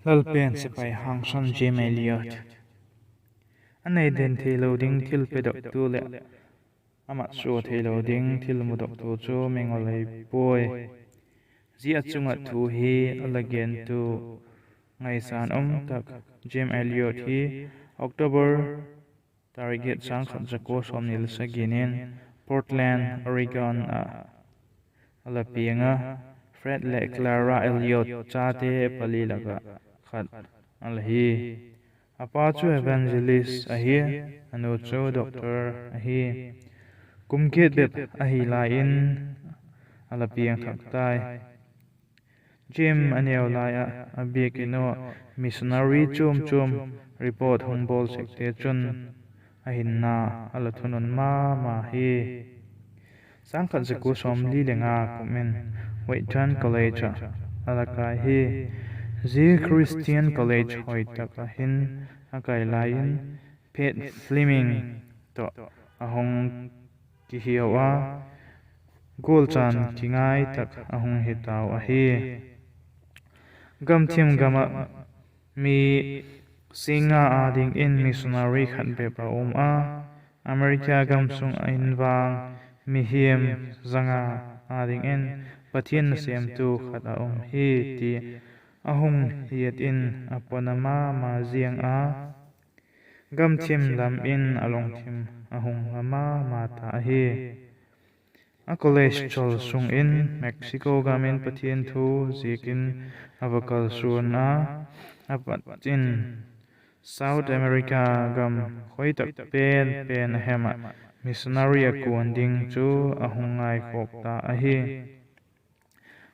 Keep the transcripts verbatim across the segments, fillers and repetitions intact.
Lal pen sepai hangsan Jim Elliot. A nei den theilo ding thil pedoktu leh a mat sua theilo ding thil mudoktu chu mingol ahi puai. Zia chung ah thu hi a la gentu ngaisan um tak Jim Elliot hi October tarik giat, sâng khat za kua sawmni le sagi in Portland, Oregon ah a la piang a, Fred leh Clara Elliot chate pali lak ah khat a la hi. A pa chu evangelist ahi, a nu chu doctor ahi. Kum giat bep ahi lai in a la piang thak tai. Jim a neu lai ah a biakin ua missionary chuam chuam report hung bawl sekte chun a hinna a la thunun ma ma hi. Sâng khat za kua sawmli le nga kum in Wheaton College ah a la kai hi. Zia Christian College hoi tak ah hin a kai lai in Pat Fleming tawh a hung kihiau a, gualchan kingai tak a hung hi tau ahi. Gamthim gam ah mi sîng nga â dingin missionary khat bep a um a, America gam sung ah in vang mihing za nga â dingin Pathian nasêmtu khat a um hi ti a hung hiat in a pona ma ma ziang a, gamthim lam in a lungthim a hung la ma ma ta ahi. A college chawl sung in Mexico gam in Pathian thu ziakin a va kalsuan a, a pat in South America gam khoi tak pen pen a hem ah missionary a kuan ding chu a hung ngaikhawk ta ahi.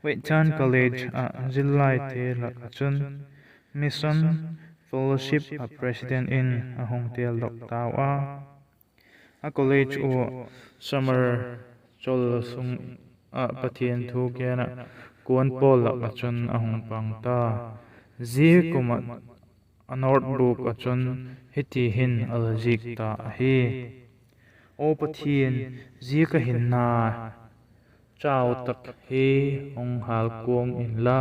Wheaton College ah zillaite lak ah chun Mission Fellowship ah president in a hung teldok tau a. A college ua summer chawl sung ah Pathian thu gen ah kuan pawl lak ah chun a hung pang ta. Zia kum ah a notebook ah chun hiti hin a la zik ta ahi: Aw Pathian, zia ka hinna chau tak hi hung hâlkuang inla,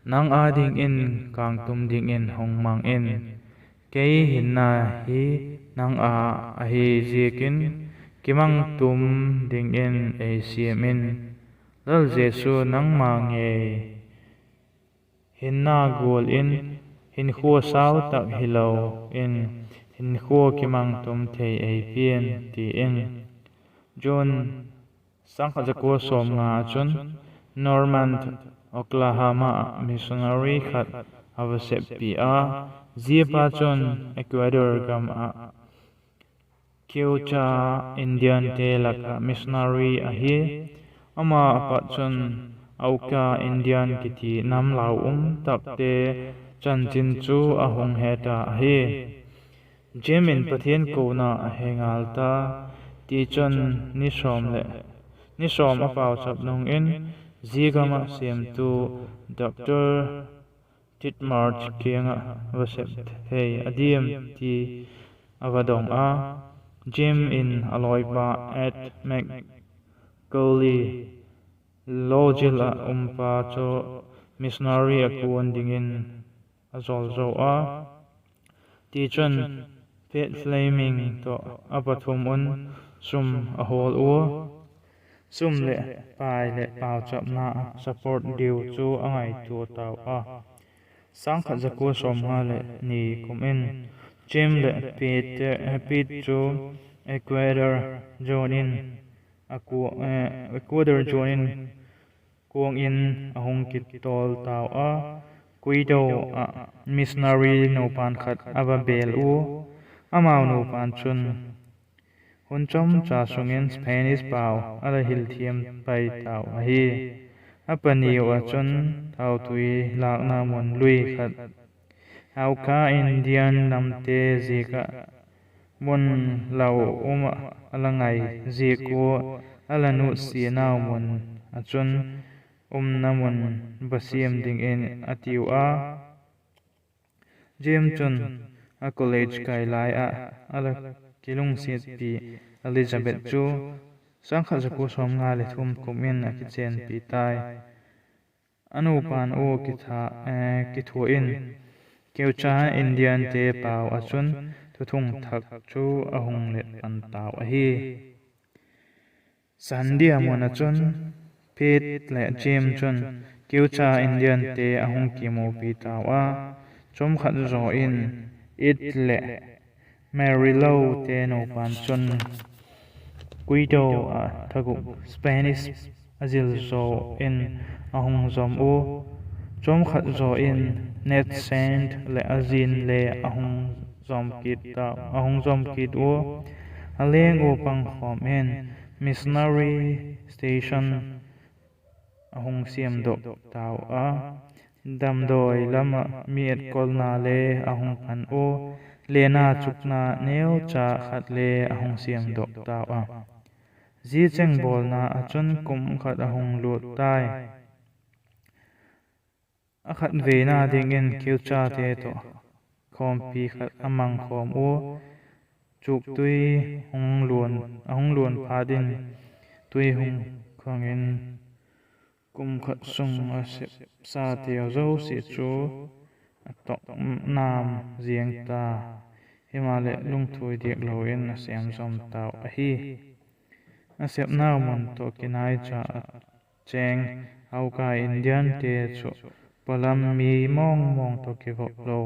nang â dingin kângtum dingin hung mang in. Kei hinna hi nang â ahi ziakin kimangtum dingin ei siam in. Lal Jesu, nangma ngei hinna gual in hinkhua sau tak hilo in hinkhua kimangtum thei ei pia'n, ti in. June sâng khat za kua sawmnga ah chun Norman, Oklahoma ah missionary khat a va seppi a. Ziapa chun Ecuador gam ah Quechua Indiante lak ah missionary ahi. Ama a pat chun Auca Indian kiti nam lau um takte chanchin chu a hung he ta ahi. Jim in Pathian kona a he ngal ta, tichun ni sawm a pauchap nung in zia gam ah siamtu Doctor Tidmarch kiang ah va sep thei a diam ti a va dong a. Jim in a lawipa Ed McCauley lawjil ah umpa chu missionary a kuan dingin a zawl zo a. Tichun, Pat Fleming tawh a pathum un sum a hawl ua, sum leh pai leh pauchapna support diu chu a ngaitua tau a. Sâng khat za kua sawmnga leh ni kum in Jim leh Pat chu Ecuador zuan in, Ecuador zuan in kuang in a hung kitawl tau a. Quito ah missionary nupa'n khat a va bêl ua, amau nupa'n chun hun chomcha sung in Spanish pau a la hil thiam pai tau ahi. A pani ua chun thautui lâkna mun lui khat, Auca Indian namte ziak ah mun lau um ah a la ngai ziak ua, a la nutsianau mun ah chun umna mun va siam dingin a tiu a. Jim chun a college kai lai ah a la kilungsiatpi Elizabeth chu sâng khat za kua sawmnga leh thum kum in a kichenpi tai. A nupa'n ua kithua, eh, kithua in Quechua Indiante pau ah chun thuthung thak chu a hung let pan tau ahi. Sandia mun ah chun Pete leh Jim chun Quechua Indiante a hung kimupi tau a, chawmkhat zaw in Ed leh Mary Lou te nupa'n chun Quito ah thaguk Spanish a zil zaw in a hung zom ua, chawmkhat zaw in Ned Saint leh a zi'n le a hung zom kit ua, a leng ua pangkhawm in missionary station a hung siamdok tau a, damdawi lam ah mi etkolna le a hung pan ua, lena chukna neucha khat le a hung siamdok tau a. Zia cheng bawlna ah chun kum khat a hung lût tai. A khatveina dingin Quechuate tawh khawmpi khat a mangkhawm ua, chuktui a hung luan phat in tui hung khang in kum khat sung a sepsateu zosia chu a tawk nam ziang ta, himaleh lungthui diak lo in a sêm zom tau ahi. A sepnau mun tawh kinaicha a chêng Auca Indiante chu pawlam mi mawngmawng tawh kivop lo,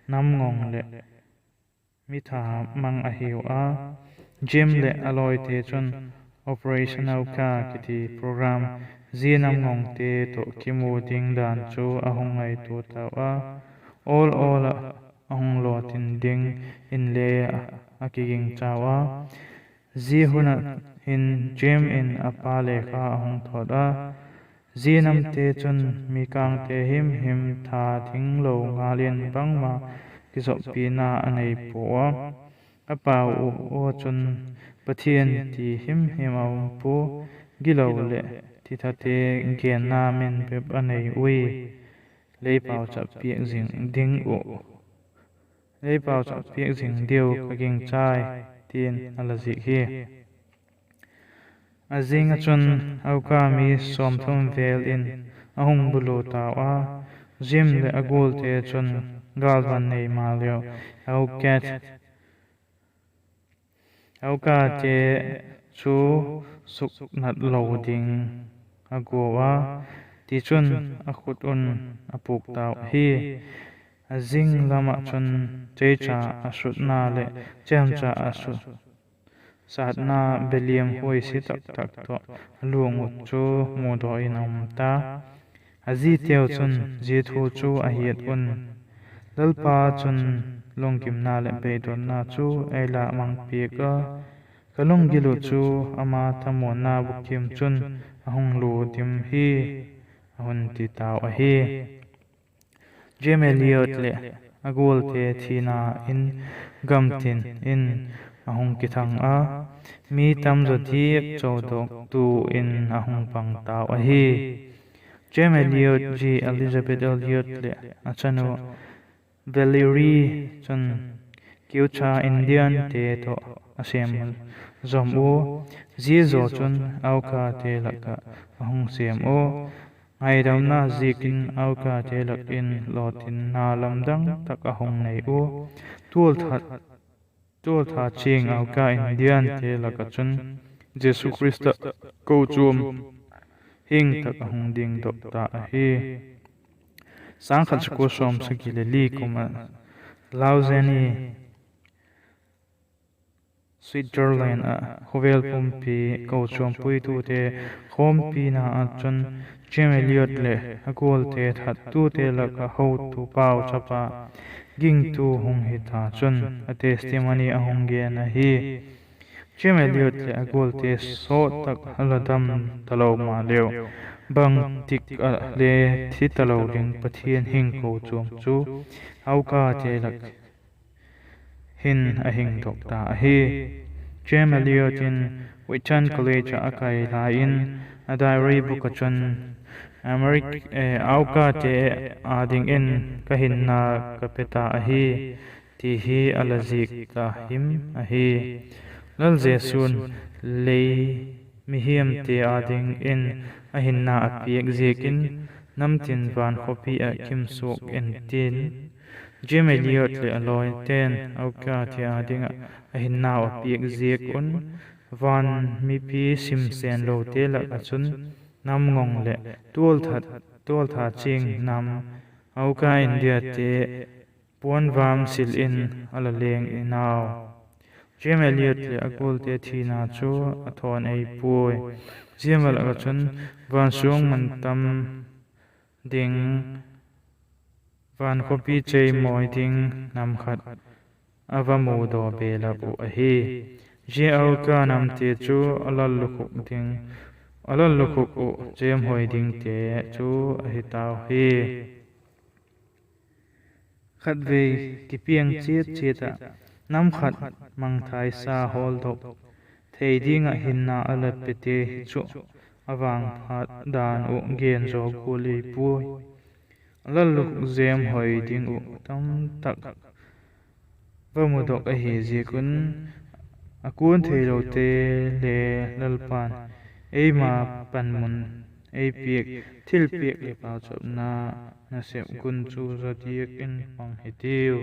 nam ngong leh mi tha mang ahiu a. Jim leh a lawite chun Operation Auca kiti program zia nam ngongte tawh kimu ding dan chu a hung ngaitua tau a, awl awl ah a hung lawtin dingin le a kigingchau a. Zia hun ah hin Jim in a pa lekha a hung thawt a, zia namte chun mi kângte himhim tha ding lo ngal in bangma kizoppina a nei pua a. A pau ua chun Pathian ti himhim a um pua, gilo leh thithate genna min bep a nei ui. Lei pauchap piak zing ding uh, lei pauchap piak zing diu ka gingchai, ti'n a la zik hi. A zing ah chun Auca mi sawmthum vêl in a hung bulu tau a, Jim leh a gualte chun gâlvan nei maleu, Aucate, Aucate chu suknat lo ding a guau a, tichun a khut un a pûk tau ahi. A zing lam ah chun cheicha a sutna leh chemcha a sut satna beliam huaisi tak tak tawh a luang ut chu mudaw in a um ta. A ziteu chun zia thu chu a hiat un, Lalpa chun lunggimna leh beidonna chu ei la mang piak a, ka lunggil uh chu ama thamuanna bukim chun a hung lu dim hi, a hun ti tau ahi. Jim Elliot leh a gualte thina in gamtin in a hung kithang a, mi tam zaw diak chodawktu in a hung pang tau ahi. Jim Elliot zi Elizabeth Elliot leh a chanu Valerie chun Quechua Indiante tawh a sêm zom ua, zia zaw chun Aucate lak ah a hung sêm ua, ngaidamna ziakin Aucate lak in lawtinna lamdang tak a hung nei ua, tualtha chiang Auca Indiante lak ah chun Jesu Khrista kochuam hing tak a hung dingdok ta ahi. Sâng khat za kua sawmsagi leh li kum ah Lausanne, Switzerland ah khawvel pumpi kochuam puitute khawmpina ah chun Jim Elliot leh a gualte thattute lak ah hotu pauchapa gingtu hung hita chun a testimony a hung gen ahi. Jim Elliot leh a gualte sawt tak a la dam talo maleu, bangtik ah le thi talo ding Pathian hing kochuam chu Aucate lak hin a hingdok ta ahi. Jim Elliot in Wheaton College ah a kai lai in a diary book ah chun, Aucate â dingin ka hinna ka pe ta ahi, ti hi a la zik ta him ahi. Lal Jesu'n lei mihiamte â dingin a hinna a piak ziakin, namtin van khawpi ah kim suak intin, Jim Elliot leh a lawite'n Auka thi â ding ah a hinnau a piak ziak un, van mipi simsenlote lak ah chun nam ngong leh tualtha ching nam, Auka Indiate puanvam sil in a la leng in au. Jim Elliot leh a gualte thina chu a thawn ei puai. Zia malak ah chun vansung mantam ding, van khawpi chei mawi ding nam khat a va mudaw belap uh ahi. Zia Auka namte chu a lallukhuk ding, a lallukhuk uh jemhoi dingte chu ahi tau hi. Khatvei kipiang chiat chiat ah nam khat mangthaisa hawldok thei ding ah hinna a la pete hi chu a vangphat dan uh gen zaw gual ei puai. A lallukhuk jemhoi ding uh tamtak va mudok ahi ziak un, a kuan theilote le Lalpa'n eima panmun ei piak, thilpiak leh pauchapna nasep gun chu zaw diak in pang hitiu.